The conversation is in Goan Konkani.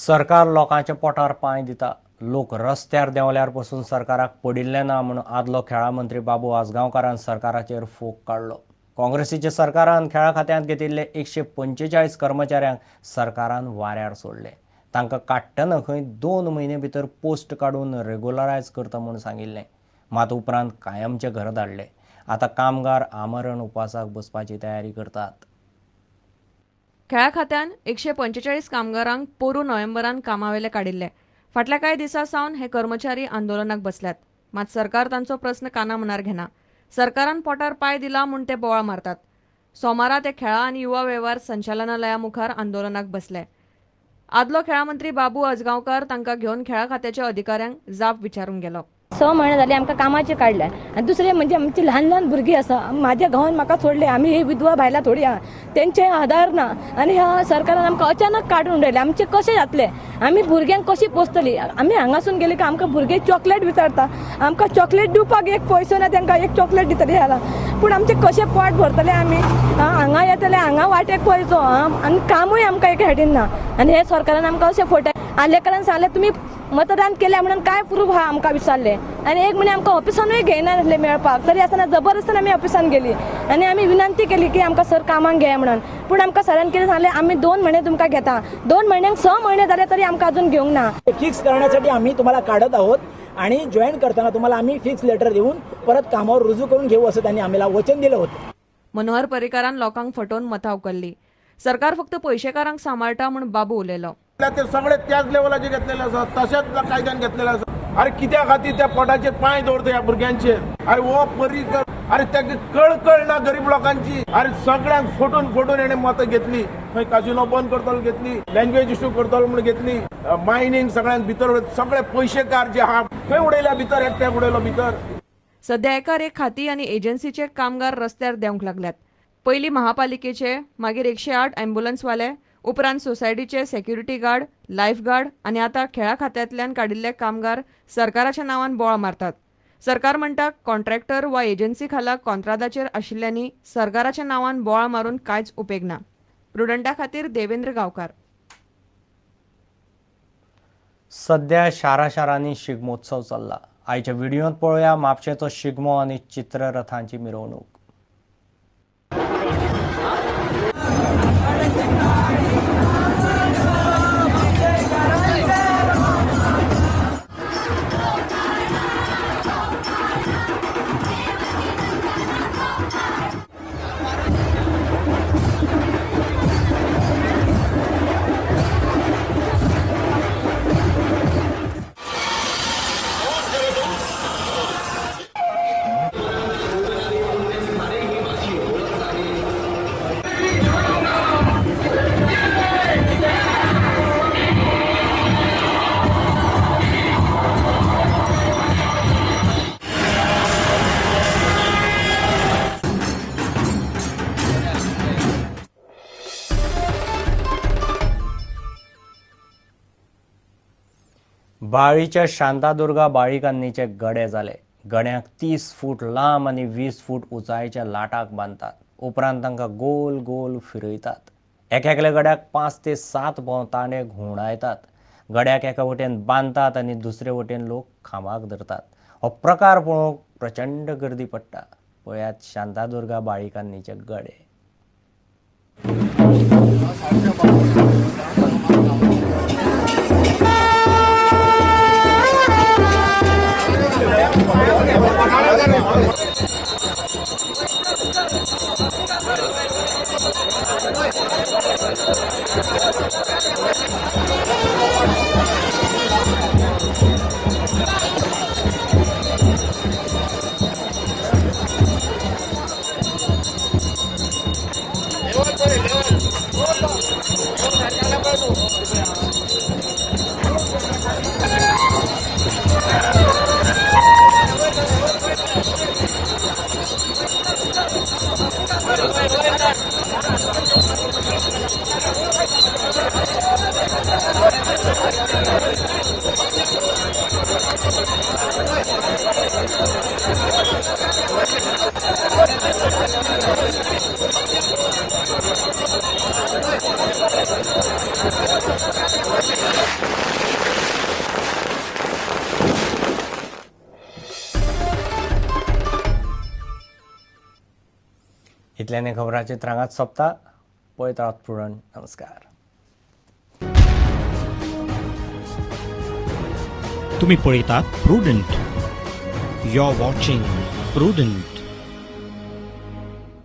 सरकार लोकांच्या पोटार पांय दिता. लोक रस्त्यार देंवल्यार पसून सरकाराक पडिल्लें ना म्हूण आदलो खेळां मंत्री बाबू आजगांवकारान सरकाराचेर फोग काडलो. काँग्रेसीच्या सरकारान खेळां खात्यांत घेतिल्ले 145 कर्मचाऱ्यांक सरकारान वाऱ्यार सोडले. तांकां काडटना खंय 2 म्हयने भितर पोस्ट काडून रेगुलरायज करता म्हूण सांगिल्लें, मात उपरांत कायमचे घर धाडले. आतां कामगार आमरण उपासाक बसपाची तयारी करतात. खेळां खात्यान 145 कामगारांक पोरूं नोव्हेंबरान कामावेले काडिल्ले. फाटल्या कांय दिसां सावन हे कर्मचारी आंदोलनाक बसल्यात, मात सरकार तांचो प्रस्न काना मनार घेना. सरकारान पोटार पांय दिला म्हूण ते बोवाळ मारतात. सोमारा ते खेळां आनी युवा वेव्हार संचालनालया मुखार आंदोलनाक बसले. आदलो खेळां मंत्री बाबू आजगांवकार तांकां घेवन खेळां खात्याच्या अधिकाऱ्यांक जाप विचारूंक गेलो. 6 म्हयने जाले आमकां कामाचे काडले आनी दुसरें म्हणजे आमची ल्हान ल्हान भुरगीं आसा, म्हाज्या घोवान म्हाका सोडले, आमी ही विधवा बायलां थोडी आहा, तेंचे आधार ना आनी ह्या सरकारान आमकां अचानक काडून उडयले. आमचें कशें जातलें, आमी भुरग्यांक कशी पोसतली? आमी हांगासून गेली काय आमकां भुरगे चॉकलेट विचारता, आमकां चॉकलेट दिवपाक एक पयसो ना, तांकां एक चॉकलेट दितली ह्या, पूण आमचें कशें पोट भरतलें आमी? हांगा येतले, हांगा वाटेक पयसो आनी कामूय आमकां एक हेडीन ना. आनी हे सरकारान आमकां अशें फटय आलेकरान सांगलें तुमी मतदान केलें म्हणून काय प्रूफ आहा आमकां विचारलें आनी एक म्हणे आमकां ऑफिसानूय घेयनासले मेळपाक, तरी आसतना जबरदस्तीन आमी ऑफिसान गेली आनी आमी विनंती केली की आमकां सर कामाक घेया म्हणून, पूण आमकां सरान कितें सांगलें, आमी 2 म्हयने तुमकां घेता, 2 म्हयन्यांक 6 म्हयने जाले तरी आमकां अजून घेवंक ना. फिक्स करण्यासाठी आम्ही तुम्हाला काढत आहोत आणि जॉईन करताना तुम्हाला आम्ही फिक्स लेटर देऊन परत कामावर रुजू करून घेऊ असं त्यांनी आम्हाला वचन दिलं होतं. मनोहर पर्रीकारान लोकांक फटोवन मतां उखल्ली. सरकार फक्त पयशेकारांक सांबाळटा म्हूण बाबू उलयलो. ते सगळे त्याच लेवलाचे घेतलेले आसा, तशेंच कायद्यान घेतलेले आसा. अरे कित्या खातीर त्या पोटाचेर पांय दवरता ह्या भुरग्यांचेर? अरे हो पर्रीकर, अरे ताका कळकळ ना गरीब लोकांची. अरे सगळ्यांक फटून फटून हेणें मतां घेतली, खंय काजिनो बंद करतलो घेतली, लँग्वेज इश्यू करतलो म्हूण घेतली, मायनींग सगळ्यांक भितर, सगळे पयशेकार जे आहा खंय उडयल्या भितर, एकट्याक उडयलो भितर. सध्या एकार एक खाती आनी एजन्सीचे कामगार रस्त्यार देंवंक लागल्यात. पयलीं महापालिकेचे, मागीर 108 ॲम्ब्युलन्सवाले, उपरांत सोसायटीचे सेक्युरिटी गार्ड, लायफ गार्ड आनी आतां खेळां खात्यांतल्यान काडिल्ले कामगार सरकाराच्या नांवान बोवाळ मारतात. सरकार म्हणटा कॉन्ट्रॅक्टर वा एजन्सी खाला कॉन्त्रादाचेर आशिल्ल्यांनी सरकाराच्या नांवान बोवाळ मारून कांयच उपेग ना. प्रुडंटा खातीर देवेंद्र गांवकार. सध्या शारा शारांनी शिगमोत्सव चल्ला. आयच्या व्हिडियोंत पळोवया म्हापशेचो शिगमो आनी चित्ररथांची मिरवणूक. बाळीच्या शांतादुर्गा बाळिकांनीचे गडे जाले. गड्यांक 30 फूट लांब आनी 20 फूट उंचायेच्या लाटाक बांदतात. उपरांत तांकां गोल गोल फिरयतात. एकल्या गड्याक 5 ते 7 भोंवताणे घुंवडायतात. गड्याक एका वटेन बांदतात आनी दुसरे वटेन लोक खांबाक धरतात. हो प्रकार पळोवंक प्रचंड गर्दी पडटा. पळयात शांतादुर्गा बाळिकांनीचे गडे. इतल्यान खबराचे त्रांगात सोंपता. पळयत रावत प्रुडंट. नमस्कार. तुम्ही पळयतात prudent. You are watching Prudent.